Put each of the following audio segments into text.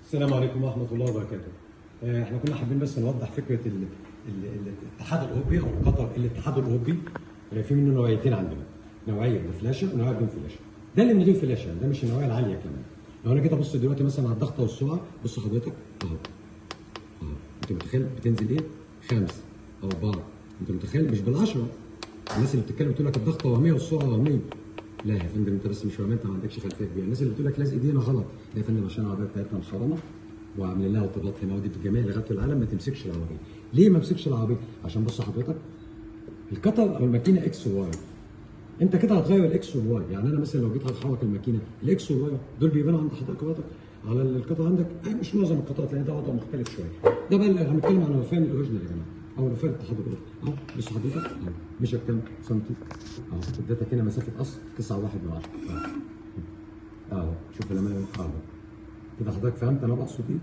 السلام عليكم ورحمة الله وبركاته. احنا كنا حابين بس نوضح فكرة الاتحاد الاوروبي او ال cutter الاتحاد الاوروبي. في منه نوعيتين عندنا، نوعية بفلاشه ونوعية بدون فلاشه. ده اللي من غير فلاشه، ده مش النوعية العالية كمان. لو انا جيت ابص دلوقتي مثلا على الضغطه والسرعة، بص حضرتك اهو اهو، انت متخيل بتنزل ايه؟ 5 4، انت متخيل؟ مش بالعشرة. الناس اللي بتتكلم بتقول لك الضغطه وهمية والسرعة وهمية، لا يا فندم انت بس مش فاهم، انت ما عندكش خلفية كبيرة. الناس اللي بتقول لك لازق دي هنا غلط، لا يا فندم عشان العربية بتاعتنا مخرمة وعاملين لها ارتباط هنا، ودي في جميع لغات العالم ما تمسكش العربية. ليه ما امسكش العربية؟ عشان بص حضرتك ال cutter او الماكينة X و Y، انت كده هتغير ال X وال Y. يعني انا مثلا لو جيت هتحرك الماكينة ال X وال Y دول بيبانوا عند حضرتك برضك على ال cutter عندك، مش معظم القطعات لان ده وضع مختلف شوية. ده بقى اللي هنتكلم عن الرفان ال original يا جماعة او رفان الاتحاد الاوروبي اهو. بص حضرتك اهو مشى بكام سنتي اهو، اديتك هنا مسافة قص 9.1 اهو. شوف لما انا اهو كده حضرتك فهمت انا بقصد ايه.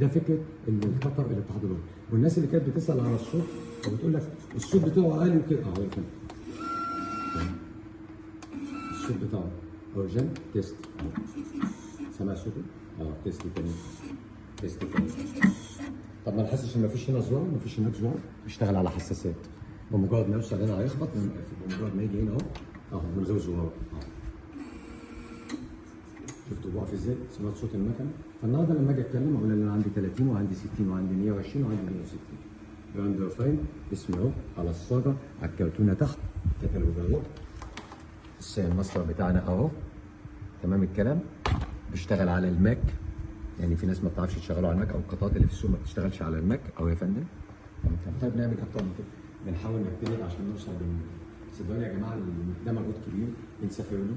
ده فكرة ال cutter الاتحاد الاوروبي. والناس اللي كانت بتسال على الصوت وبتقول لك الصوت بتاعه عالي وكده اهو يا فندم، الصوت بتاعه origin test اهو، سامع صوته؟ اه test تاني، test تاني. طب ما نحسش ان مفيش هنا زرار، مفيش هناك زرار، بيشتغل على حساسات. بمجرد ما يوصل هنا هيخبط، بمجرد ما يجي هنا اهو اهو من غير زرار اهو. شفتوا بقف ازاي؟ سمعت صوت المكنه. فالنهارده لما اجي اتكلم اقول ان انا عندي 30 وعندي 60 وعندي 120 وعندي 160. brand رفاين اسمي اهو على الصاجه، على الكرتونه تحت، كتالوج اهو، الساين ماستر بتاعنا اهو. تمام الكلام. بيشتغل على الماك، يعني في ناس ما بتعرفش تشغله على الماك او القطعات اللي في السوق ما بتشتغلش على الماك او يا فندم. طيب نعمل اكتر من كده، بنحاول نجتهد عشان نوصل. صدقوني يا جماعة ده مجهود كبير بنسافر له،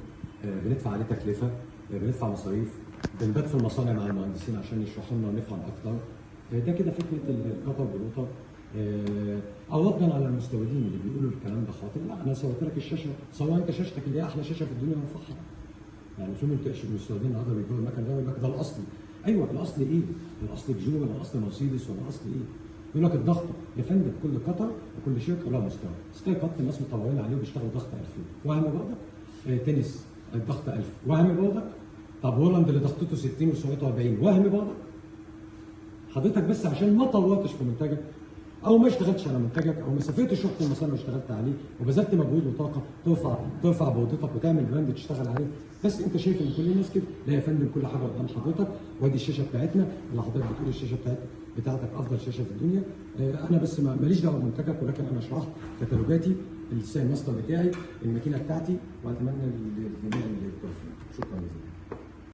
بندفع عليه تكلفة، بندفع مصاريف، بنبات في المصانع مع المهندسين عشان يشرحوا لنا ونفهم اكتر. ده كده فكرة ال cutter بال router. او ردا على المستوردين اللي بيقولوا الكلام ده خاطئ، لا انا صورت لك الشاشة، صور انت شاشتك اللي هي احلى شاشه في الدنيا وارفعها. يعني في مستوردين النهارده بيبيعوا المكن ده ويقول لك ده الاصلي. ايوه الاصلي ايه؟ الاصل جيو ولا الاصل مرسيدس ولا الاصل ايه؟ يقول لك الضغط يا فندم، كل cutter وكل شركة لها مستوى. ستاي كات الناس مطورين عليه وبيشتغلوا ضغط 2000 وهم برضك. تنس الضغط 1000 وهم برضك. طب هولاند اللي ضغطته 60 وسرعته 40 وهم برضك. حضرتك بس عشان ما طورتش في منتجك او ما اشتغلتش على منتجك او ما سافرتش رحت المصانع واشتغلت عليه وبذلت مجهود وطاقة ترفع بوضتك وتعمل brand تشتغل عليه، بس انت شايف ان كل الناس كده. لا يا فندم كل حاجة قدام حضرتك، وادي الشاشة بتاعتنا اللي حضرتك بتقول الشاشة بتاعتك افضل شاشة في الدنيا. انا بس ماليش دعوه بمنتجك، ولكن انا شرحت كتالوجاتي، الساين ماستر بتاعي، الماكينة بتاعتي، واتمنى للجميع التوفيق. شكرا جزيلا.